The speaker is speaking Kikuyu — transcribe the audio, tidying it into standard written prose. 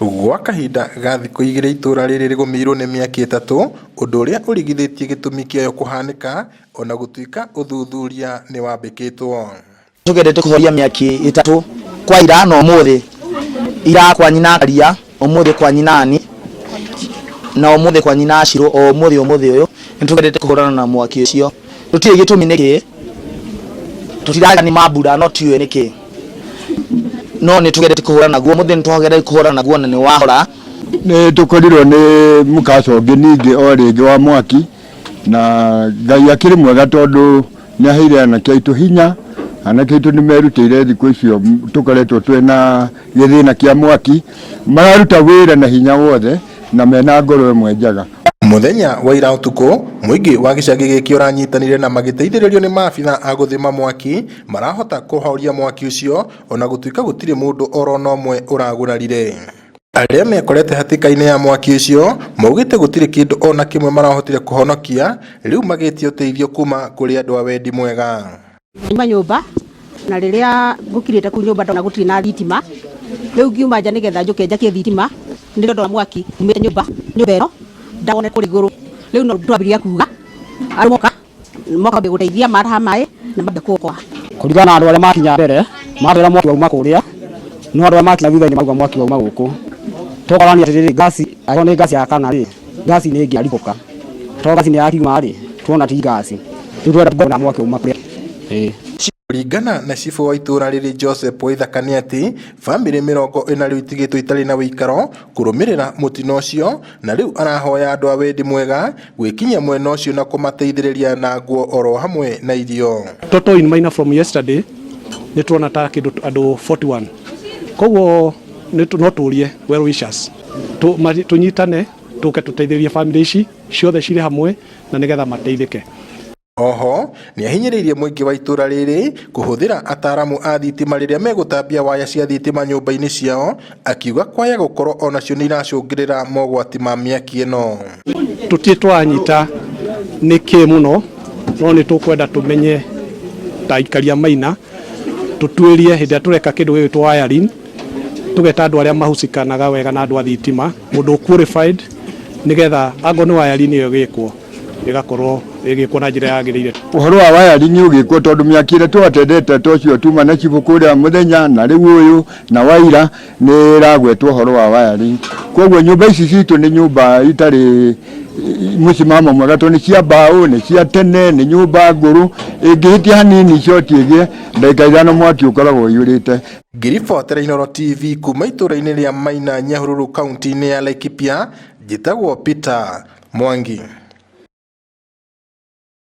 Gwa kahinda ga thikũ 2 itũra rĩrĩ rĩgũmĩirwo nĩ mĩaki 3, ũndũ ũrĩa ũrigithĩtie gĩtũmi kĩayo kũhanĩka ona gũtuĩka ũthuthuria nĩwambĩkĩtwo. Tũgendete kũhoria mĩaki 3 kwa ira na ũmũthĩ, ira kwa nyina Karia, ũmũthĩ kwa nyina Ani, na ũmũthĩ kwa nyina Acirũ, o ũmũthĩ ũmũthĩ ũyũ nĩ tũgendete kũhũrana na mwaki ũcio. Tũtiũĩ gĩtũmi nĩkĩ, tũtirauga nĩ mambura no tiũĩ nĩkĩ, no nĩ tũgendete kũhũrana naguo, ũmũthĩ nĩ twageretie kũhũrana naguo na nĩ wahora. Nĩ tũkorirwo nĩ mũkaca ũngĩ ningĩ o rĩngĩ wa mwaki, na Ngai akĩrĩ mwega tondũ nĩ aheire anake aitũ hinya, anake aitũ nĩ merutĩire thikũ icio tũkoretwo twĩna gĩthĩna kĩa mwaki, mararuta wĩra na hinya wothe na mena ngoro ĩmwe njega. Mũthenya wa ira ũtukũ, mũingĩ wa gĩcagi gĩkĩ ũranyitanire na magĩteithĩrĩrio nĩ maabitha a gũthima mwaki marahota kũhoria mwaki ũcio ona gũtuĩka gũtirĩ mũndũ orona ũmwe ũragurarire. Arĩa mekorete hatĩka-inĩ ya mwaki ũcio maugĩte gũtirĩ kĩndũ ona kĩmwe marahotire kũhonokia, rĩu magĩtie ũteithio kuma kũrĩ andũ a wendi mwega. Nyuma nyũmba na rĩrĩa ngũkirĩte kũu nyũmba ndona gũtirĩ na thitima, rĩu ngiuma nja nĩgetha njũke njakie thitima, nĩrĩo ndona mwaki umĩte nyũmba nyũmba ĩno ndawona kũrĩa igũrũ, rĩu no twambirie kuga andũ moka moka gũteithia maraha maĩ na mambia kũokoa. Kũringana na andũ arĩa makinya mbere matwĩra mwaki wauma kũrĩa, no andũ arĩa makinya thutha-inĩ mauga mwaki wauma gũkũ. Tũkorania atĩrĩrĩ, ngasi angĩkorwo nĩ ngasi yakana rĩ, ngasi nĩ ĩngĩaribũka, tondũ ngasi nĩ yakiuma rĩ, tuona ti ngasi, rĩu tũrenda kuona mwaki wauma kũrĩa. Ĩĩ. Kũringana na cibũ wa itũra rĩrĩ Joseph Waithaka nĩ atĩ bamĩrĩ 40 rĩu itigĩtwo itarĩ na ũikaro kũrũmĩrĩra mũtino ũcio, na rĩu arahoya andũ a wendi mwega gwĩkinyia mwena ũcio na kũmateithĩrĩria na nguo oro hamwe na irio. Total in Maina from yesterday nĩ tuona ta kĩndũ andũ 41, koguo no tũrie well wishers tũnyitane tũke tũteithĩrĩrie family ici ciothe cirĩ hamwe na nĩgetha mateithĩke. Oho nĩahinyĩrĩirie mũingĩ wa itũra rĩrĩ kũhũthĩra ataramu a thitima rĩrĩa megũtambia waya cia thitima nyũmba-inĩ ciao, akiuga kwaya gũkorwo onacio nĩ iracũngĩrĩra mogwati ma mĩaki ĩno. Tũtirĩ twanyita nĩkĩ mũno, no nĩ tũkwenda tũmenye ta aikari a Maina, tũtuĩrie hĩndĩ ĩrĩa tũreka kĩndũ gĩgwĩtwo wiring, tũgeta andũ arĩa mahusikanaga wega na andũ a thitima, mũndũ qualified, nĩgetha angorwo nĩ wiring ĩyo ĩgĩkwo ĩgakorwo ĩgĩkwo na njĩra yagĩrĩire. Ũhoro wa wiring ũgĩkwo tondũ mĩaki ĩrĩa twatendete ta ũcio tuma na cibũ kũrĩa mũthenya na rĩu ũyũ na waira nĩ ĩragwetwo ũhoro wa wiring. Koguo nyũmba ici citũ nĩ nyũmba itarĩ mũsimamo mwega tondũ nĩ cia mbaũ, nĩ cia tene, nĩ nyũmba ngũrũ, ĩngĩhĩtia hanini coti ĩgĩe, ndagĩka 5 mwaki ũkoragwo ũiyũrĩte. Ngĩribotera Inooro TV kuma itũra-inĩ rĩa Maina, Nyahururu, kaunti-inĩ ya Laikipia, njĩtagwo Peter Mwangi.